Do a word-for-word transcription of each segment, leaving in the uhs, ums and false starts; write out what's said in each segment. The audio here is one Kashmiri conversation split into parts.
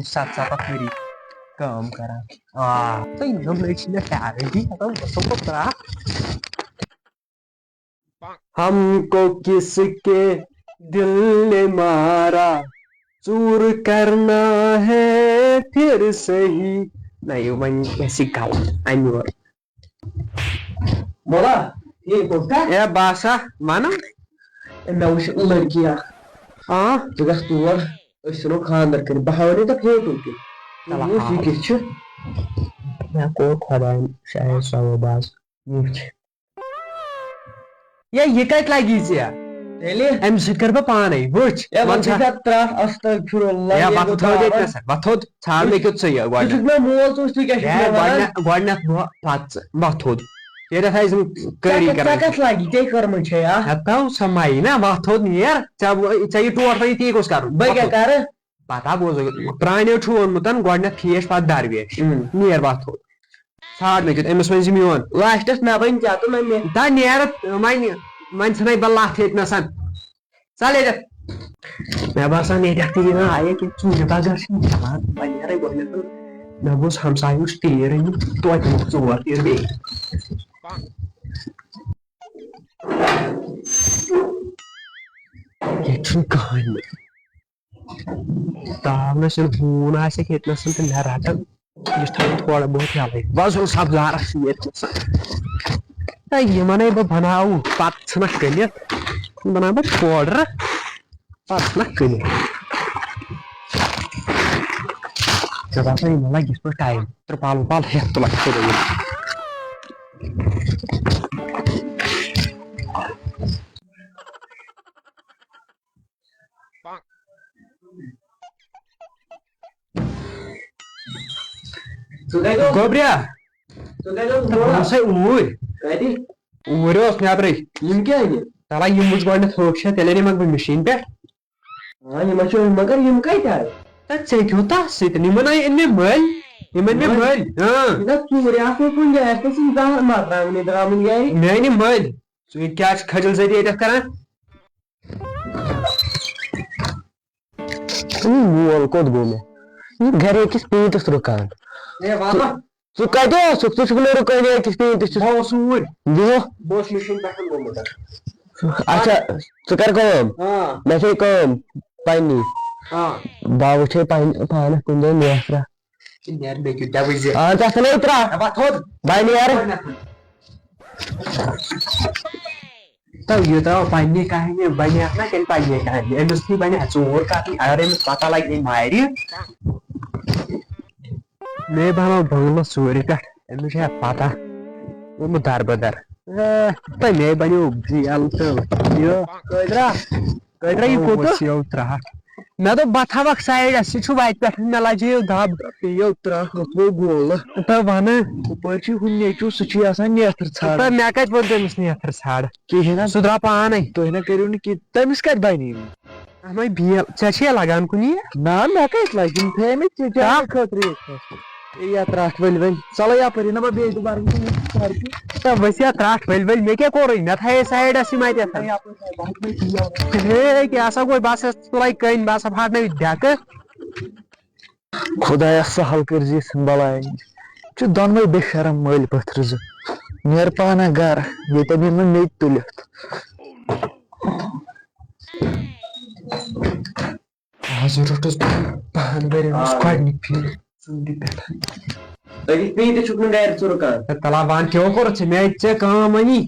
ستھ ستھ ؤری کٲم کران۔ آ، تہٕ یِم نٔے چھِ مےٚ پیارٕے، بہٕ ہٮ۪کان گژھو پتہٕ ترٛٹھ۔ ہم کو کس کے دل نے مارا، چور کرنا ہے پھر صحیح۔ نہ، یہِ وۄنۍ گژھِ غلط اَمہِ یورٕ۔ مولا، ٹھیٖک پٲٹھۍ چھا؟ اے باسا، وَنہٕ۔ اے، مےٚ وٕچھ لٔڑکی اکھ۔ آ؟ ژٕ گژھ تور، أسۍ ژھٕنو خانٛدر کٔرِتھ۔ بہٕ ہاوَے نہٕ ژےٚ فوٹو تہِ۔ ژٕ چلو، وٕچھ یہِ ہاو۔ کِژھ چھِ۔ مےٚ کوٚر خۄدایَن شاید ثواب آز۔ یہِ وٕچھ۔ یا یہِ کَتہِ لَگی ژےٚ؟ تیٚلہِ؟ اَمہِ سۭتۍ کَرٕ بہٕ پانَے، وٕچھ۔ اے، وۄنۍ وۄنۍ چھا؟ چھا ترٛٹھ، استغفر اللہ، اے، یے وۄتھ گوٚو تھٲو ییٚتہِ ترٛٹھ۔ نَسا، وۄتھ تھوٚد، ژھانٛڈ مےٚ کیُتھ ژٕ یہِ ژٕ گۄڈٕنٮ۪تھ۔ چھُکھ مےٚ مول، ژٕ وٕچھ، ژٕ کیٛاہ چھُکھ اے، مےٚ وَنان؟ گۄڈٕنٮ۪تھ، گۄڈٕنٮ۪تھ بہٕ پَتہٕ ژٕ، وۄتھ تھوٚد۔ ییٚتٮ۪تھ آسہِ نہٕ ژےٚ کٲری کَتھ، ژےٚ کَران۔ کَتھ لَگہِ؟ ژےٚ کٔرمٕژ چھے اَتھ؟ ہَتاو سا مَیہِ نا، وۄتھ تھوٚد نیر، ژےٚ وۄ-، ژےٚ یہِ ٹوٹھ وۄنۍ تی گوٚژھ کَرُن۔ بہٕ کیٛاہ وۄتھ تھوٚد۔ کَرٕ؟ پَتہ بوز، پرٛانیو چھُ ووٚنمُت، گۄڈٕنٮ۪تھ فیش، پَتہٕ درویش۔ اۭں۔ نیر وۄتھ تھوٚد۔ ژھانٛڈ مےٚ کیُتھ، أمِس ؤنۍ زِ میون۔ لاسٹَس مےٚ ؤنۍ کیٛاہ تہٕ مےٚ، مےٚ۔ دا نیر، وۄنۍ، وۄنۍ ژھٕنَے بہٕ لَتھ ییٚتہِ نَسَن۔ ژَل ییٚتٮ۪تھ۔ مےٚ باسان، ییٚتٮ۪تھ تہِ یِنہٕ آیہِ کینٛہہ، ژوٗرِ بغٲر چھِنہٕ چَلان۔ وۄنۍ نیرَے گۄڈٕنٮ۪تھ۔ مےٚ بوٗز ہمسایہِ وٕچھ تیٖر أنِتھ، توتہِ نِکھ ژور تیٖر بیٚیہِ۔ ییٚتہِ چھُنہٕ کٕہٕنۍ۔ تاونَس ییٚلہِ ہوٗن آسٮ۪کھ ییٚتہِ نَسَن تہٕ مےٚ رَٹَن، یہِ چھُ تھاوُن تھوڑا بہت یَلَے۔ وۄزُل سبزارَس چھِ ییٚتہِ نَسَن۔ تہٕ یِمَنَے بہٕ بَناوٕ، پَتہٕ ژھٕنَکھ کٕنِتھ، بَناوٕ بہٕ پوڈَر، پَتہٕ ژھٕنَکھ کٕنِتھ۔ مےٚ باسان، یِمَن لَگہِ یِتھ پٲٹھۍ ٹایم، ترٛپال وُپال ہٮ۪تھ تہٕ لَگہِ سیوٚدُے یِم۔ ژٕ کتہِ اوسُکھ؟ گوٚبریا، ژٕ کتہِ اوسُکھ تہٕ بہٕ تھوڑا؟ اوسَے اوٗرۍ۔ کتہِ؟ اوٗرۍ اوس نیٚبرٕے۔ یِم کیٛاہ اَنہِ؟ تَلہ یِم وٕچھ گۄڈٕنٮ۪تھ ہوٚکھ چھا، تیٚلہِ اَنے مَکھ بہٕ مِشیٖن پٮ۪ٹھ۔ آ، یِم ہا چھِ، مگر یِم کَتہِ آے؟ تہٕ ژےٚ کیٛاہ اوٚن تَتھ سۭتۍ؟ یِمَن آے، أنۍ مےٚ مٔلۍ۔ یِم أنۍ مےٚ مٔلۍ؟ مٔلۍ، اۭں۔ یہِ نہ ژوٗرِ آسہٕ نہٕ کُنہِ جایہِ، اَسہِ نہ چھِ زانٛہہ مَرژٕوانٛگنٕے درٛامٕتۍ گَرِ۔ مےٚ أنۍ یِم مٔلۍ۔ ژٕ کیٛاہ چھُکھ خجل زٲدی ییٚتٮ۪تھ کران؟ وۄنۍ مول کوٚت گوٚو مےٚ؟ یہِ گرِ أکِس پیٖنتِس رُکان۔ ہے، وَلہٕ۔ ژٕ کَتہِ اوسُکھ؟ ژٕ چھُکھ نہٕ رُکٲنی أکِس پیٖنتِس چھُس۔ بہٕ اوسُس اوٗرۍ۔ دِیو۔ بہٕ اوسُس مِشیٖن پٮ۪ٹھ گوٚمُت۔ اچھا، ژٕ کر کٲم۔ آ۔ مےٚ چھے کٲم پننی۔ آ۔ بہٕ وٕچھے پننہِ پانہٕ کُنہِ جایہِ نیتھ رَٹھ۔ ژٕ نیر مےٚ کیُتھ، کیٛاہ وٕچھِ زِ؟ اہن ژےٚ چھَنَے ترٛٹھ۔ ہے، وۄتھ تھوٚد۔ بہٕ نیرٕ۔ گۄڈٕنٮ۪تھ۔ تہٕ یہِ ترٛاو پننہِ کامہِ، بنہِ اَتھ نا تیٚلہِ پننہِ کامہِ۔ أمِس تہِ بنہِ اَتھ ژوٗر کَرٕنۍ، اگر أمِس پتہ لگہِ، أمۍ مارِ۔ مے بناو بنگلہٕ ژوٗرِ پٮ۪ٹھ، أمِس چھےٚ پتہ، گوٚمُت در بدر۔ اے، تہٕ مے بنیو جیل تہٕ یہِ۔ قٲدرا، قٲدرا، یہِ کوٚت؟ ؤسِو ترٛٹھ۔ مےٚ دوٚپ، بہٕ تھاوَکھ سایڈَس، یہِ چھُ وَتہِ پٮ۪ٹھ، مےٚ لَجیو دَب۔ پیٚیو ترٛٹھ، ووٚتھ گوٚو گولہٕ۔ تہٕ وَنہٕ۔ ہُپٲرۍ چھُ ہُہ نیٚچوٗ، سُہ چھُے آسان نیتھٕر ژھانٛڈان۔ تہٕ مےٚ کَتہِ ووٚن تٔمِس نیتھٕر ژھانٛڈ؟ کِہیٖنۍ نہ۔ سُہ درٛاو پانَے۔ تُہۍ نہ کٔرِو نہٕ کینٛہہ، تٔمِس کَتہِ بَنہِ یِم؟ اَتھ ما بیل، ژےٚ چھےٚ لَگان کُنہِ یہِ؟ نہ، مےٚ کَتہِ لَگہِ یِم، تھٲے مےٚ ژےٚ چانہِ کَتھ؟ خٲطرٕ ییٚتہِ نَس۔ اے یا ترٛٹھ ؤلۍ ؤلۍ، ژَلو یَپٲرۍ، یہِ نہ بہٕ بیٚیہِ دُبارٕ وٕچھُن یہِ سڑکہِ۔ تہٕ ؤسۍ یا ترٛٹھ ؤلۍ ؤلۍ، مےٚ کیٛاہ کوٚرُے؟ مےٚ تھایے سایڈَس یِم اَتٮ۪تھ۔ نہ، یَپٲرۍ تھاے بہٕ، اَتہِ ما چھِ یَپٲرۍ۔ ہے، کیٛاہ سا گوٚو؟ بہٕ ہسا تُلے کٔنۍ، بہٕ ہسا پھاٹنٲوِتھ ڈٮ۪کہٕ۔ خۄدایا، سہل کٔرۍ زِ یِژھن بلاین۔ چھِ دۄنوَے بے شرم مٲلۍ پٔتھرٕ زٕ۔ نیر پانہ گرٕ، ییٚتٮ۪ن یِن نہٕ مےٚ تہِ تُلِتھ۔ آز روٚٹُس بہٕ پان بریمس آ۔ گۄڈنِکۍ پھِرِ ژوٗرِ پٮ۪ٹھ۔ أکِس پیٖنتہِ چھُکھ نہٕ گرِ ژٕ رُکان۔ ہے تلا وان کیٛاہ کوٚرُتھ ژےٚ؟ مےٚ ژےٚ کٲم وَنی۔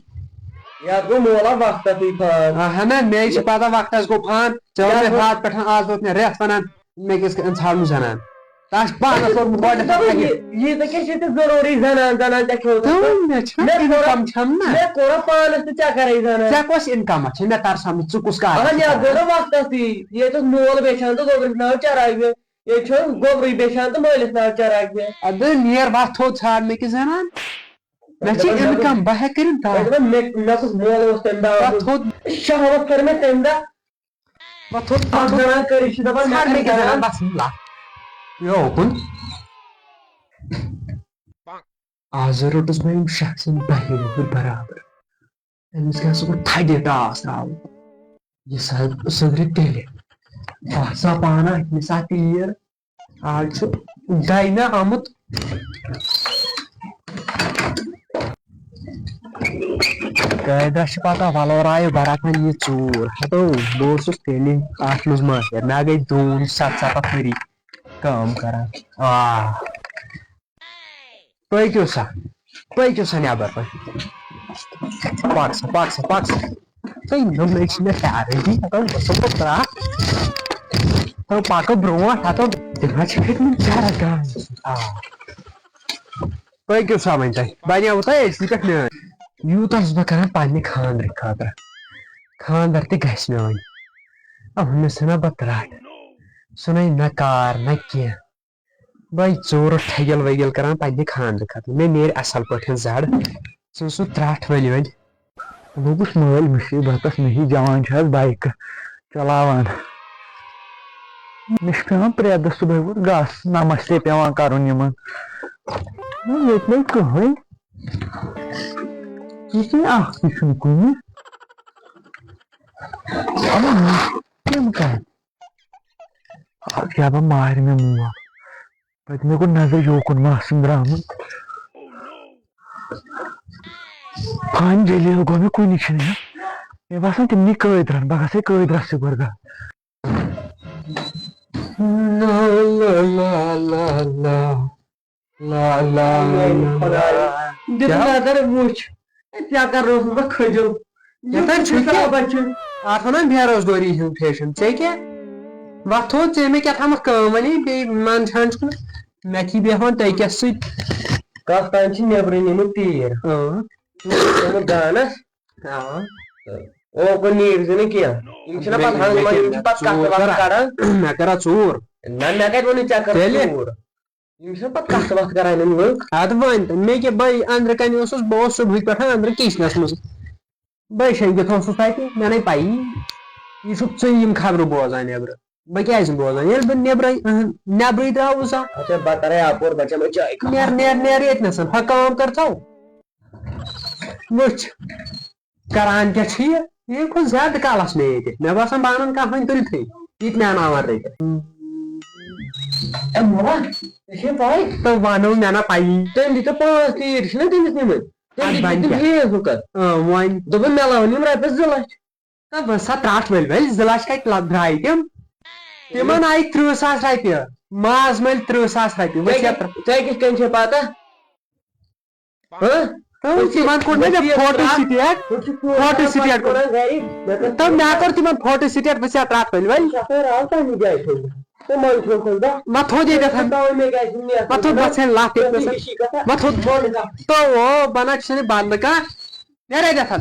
یَتھ گوٚو مولا وقتَسٕے پان۔ اہن حظ، مےٚ چھِ پَتہ وقتَس گوٚو پان۔ ژےٚ ووٚن یَتھ مےٚ گوٚو راتھ پٮ۪ٹھ آز ووٚت مےٚ رٮ۪تھ وَنان، مےٚ کِژھ کٔنۍ ژھانٛڈُن زَنان۔ تَس چھِ پانَس لوٚگمُت گۄڈٕنٮ۪تھ دَپان اَتھِ۔ یہِ، یہِ ژےٚ کیٛاہ چھِ ژےٚ ضروٗری زَنان، زَنان کیٛاہ کھیوٚو ژےٚ؟ تہٕ مےٚ چھِنہ مےٚ کوٚرُا، income چھَم نہ۔ مےٚ کوٚرا پانَس تہِ ژےٚ کَرَے زَنان۔ ژےٚ کۄس income چھِ؟ مےٚ تَر سَمٕجھ، ژٕ کُس کار اہن چھُکھ یَتھ گوٚو کران؟ نہ وقتَسٕے۔ ییٚتہِ اوس مول بیٚچھان تہٕ گوٚبرِس ناو چَراوِ۔ ییٚتہِ چھُ گوٚبرٕے بیٚچھان تہٕ مٲلِس ناو چَراوِ۔ اَدٕ نیر وَتھ تھوٚد ژھانٛڈ مےٚ کِژھ زَنان۔ مےٚ چھِ دَپان، مےٚ income، بہٕ ہٮ۪کہٕ کٔرِتھ دَہ۔ مےٚ دَپان، مےٚ، مےٚ کُس مول اوس تَمہِ دۄہ وَتھ آسان؟ تھوٚد۔ شہوت کٔر مےٚ تَمہِ دۄہ۔ وَتھ تھوٚد، وَتھ اَکھ تھوٚد۔ زَنان کٔرِتھ چھِ دَپان، مےٚ ژھانٛڈ کَرِ مےٚ کِژھ زَنان؟ زَنان، بَس، لَتھ۔ یہِ ہوکُن۔ آز روٚٹُس بہٕ أمۍ شخصَن دَہہِ وُہُر برابر۔ أمِس کیٛاہ سا کوٚر تھدِ ٹاس ترٛاوُن۔ یہِ سا سُدرِ تیٚلہِ۔ بہٕ ہسا پانہ أتھۍ ساتہٕ تیٖر۔ آز چھُ دَینہ آمُت۔ قٲیدس چھِ پتہ، وۄلُر آیہِ برکن یہِ ژوٗر۔ ہتو، بہٕ اوسُس تیٚلہِ اتھ منٛز مٲہِر، مےٚ گٔے دوٗن ستھ ستتھ ؤری کٲم کران۔ آ۔ پٔکِو سا، پٔکِو سا نٮ۪بر، پٔکِو۔ پک سا، پک سا، پک سا۔ تُہۍ نوٚمنٕے چھِ مےٚ پیارٕے، ہتو بہٕ چھُس بہٕ ترٛٹھ۔ ہتو پکو برونٛٹھ، ہتو تِم حظ چھِ کھٔتۍ مٕتۍ چرس گاڈٕ۔ آ۔ پٔکِو سا وۄنۍ تُہۍ، بنیوٕ تۄہہِ أزی پٮ۪ٹھ میٲنۍ۔ یوٗتاہ چھُس بہٕ کران پننہِ خانٛدرٕ خٲطرٕ۔ خانٛدر تہِ گژھِ مےٚ وۄنۍ۔ اہن سا نہ بہٕ ترٛٹھ۔ سُہ نَے نہ کار نہ کینٛہہ۔ بہٕ ژوٗرٕ ٹھگِل وگِل کران پننہِ خانٛدرٕ خٲطرٕ۔ مےٚ نیرِ اصل پٲٹھۍ زڑ۔ ژٕ سُہ ترٛٹھ ؤلۍ ؤلۍ۔ لوٚگُس مٲلۍ مُصیٖبتس، مےٚ ہی جوان چھِ آز بایکہٕ چلاوان۔ مےٚ چھُ پٮ۪وان پرٛٮ۪تھ دۄہ صُبحٲے ووٚتھ گاسہٕ نمستے پٮ۪وان کرُن یِمن۔ نہ، ییٚتہِ نَے کٕہٕنۍ۔ یہِ چھُنہٕ اکھ تہِ چھُنہٕ کُنہِ۔ اَما تِم کَتہِ؟ اَتھ کیٛاہ بہٕ مارِ مےٚ مول۔ پَتہٕ مےٚ گوٚو نظرِ یوکُن ما آسن درٛامٕتۍ۔ فن جلیل گوٚو مےٚ کُنہِ چھِنہٕ۔ مےٚ باسان تِمنٕے قٲدرَن، بہٕ گژھٕ ہے قٲدرَس سۭتۍ گۄڈٕ گَرٕ۔ لا لا لا لا لا۔ لا لا لا لا۔ دِتھ کیٛاہ؟ نظر وٕچھ۔ ہے، ژےٚ کر اوسُس بہٕ کھٔجُل۔ یہِ یَتھ حظ چھُ چھُ کیٛاہ؟ بچہِ۔ اَتھ وَنان بے روزگٲری ہُنٛد فیشن۔ ژےٚ کیٛاہ؟ وۄتھ تھوٚو ژےٚ مےٚ کیٛاہ تھامَتھ کٲم وَنے، بیٚیہِ منٛد چھان چھُکھ نہٕ مےٚ تھی بیٚہوان تُہۍ کیٛاہ سۭتۍ؟ کَتھ تام چھِ نیٚبرٕ نِمٕتۍ تیٖر۔ اۭں۔ تِمَن گانَس۔ اۭں۔ اوکُن نیٖرۍ زِ نہٕ کینٛہہ۔ یِم چھِنہ پَتہٕ مےٚ، مےٚ ہنٛگہٕ منٛگہٕ، یِم چھِ پَتہٕ کَتھٕ ژوٗر وَتھٕ کَران۔ کَڑان۔ مےٚ کَرا ژوٗر؟ نہ، مےٚ کَتہِ ووٚنُے ژےٚ کَرٕ تیٚلہِ؟ ژوٗر؟ یِم چھِنہ پَتہٕ کَتھٕ وَتھٕ کَران یِم لُکھ۔ اَدٕ وۄنۍ تہٕ مےٚ کیٛاہ، بَے أنٛدرٕ کَنہِ اوسُس، بہٕ اوسُس صُبحٕکۍ پٮ۪ٹھ أنٛدرٕ کِچنَس منٛز۔ بَے شۄنٛگِتھ اوسُس اَتہِ، مےٚ نَے پَیی۔ یہِ چھُکھ ژٕے یِم خبرٕ بوزان نٮ۪برٕ۔ بہٕ کیٛازِ نہٕ بوزان؟ ییٚلہِ بہٕ نٮ۪برَے، اہن، نٮ۪برٕے درٛاوُس آ۔ اچھا، بہٕ کَرَے اَپور، بہٕ چَمَے چاے کَپ۔ نیر، نیر، نیر ییٚتہِ نَسَن۔ ہۄ کٲم کَر ژٕ۔ وٕچھ، کَران کیٛاہ چھُ یہِ؟ یہِ گوٚو زیادٕ کالَس مےٚ ییٚتہِ۔ مےٚ باسان بہٕ اَنَن کانٛہہ وۄنۍ تُلتھٕے۔ یہِ تہِ مےٚ اَناوان رٔٹِتھ۔ اے مولا، ژےٚ چھے پَے؟ تہٕ وَنو مےٚ نہ پَیی۔ تٔمۍ دِتۍ پانٛژھ تیٖر، چھِنہ تٔمِس نِمٕتۍ؟ تٔمۍ اَدٕ دِتۍ وۄنۍ تِم کیٛاہ؟ گرٛیز لُکَن۔ اۭں، وۄنۍ۔ دوٚپُن، مےٚ لَوَن یِم رۄپیَس زٕ لَچھ۔ تہٕ وۄنۍ سا ترٛٹھ ؤلۍ ؤلۍ، زٕ لَچھ کَتہِ لَب-، درٛاے تِم؟ تِمَن آیہِ تٕرٛہ ساس رۄپیہِ۔ ماز مٔلۍ تٕرٛہ ساس رۄپیہِ۔ وۄنۍ ژےٚ ژےٚ کِتھ کِتھ کٔنۍ چھے پَتہ؟ ہہ؟ تہٕ تِمَن کوٚر مےٚ فوٹو سٹیٹ، فوٹو سٹیٹ کوٚر۔ تہٕ مےٚ کوٚر تِمَن فوٹو سٹیٹ، بہٕ چھُس ترٛٹھ ؤلۍ ؤلۍ۔ تہٕ منٛز چھُ کھوٚل دا۔ ما تھوٚد ییٚتٮ۪تھ؟ تَوَے مےٚ گژھِ نہٕ یَتھ ما تھوٚد منٛز۔ بَژھٮ۪ن لَتھ ییٚتہِ نَسَن؟ ما تھوٚد؟ تو او بَنان چھُنہٕ بَنٛد کانٛہہ۔ نیرے دَتھَن۔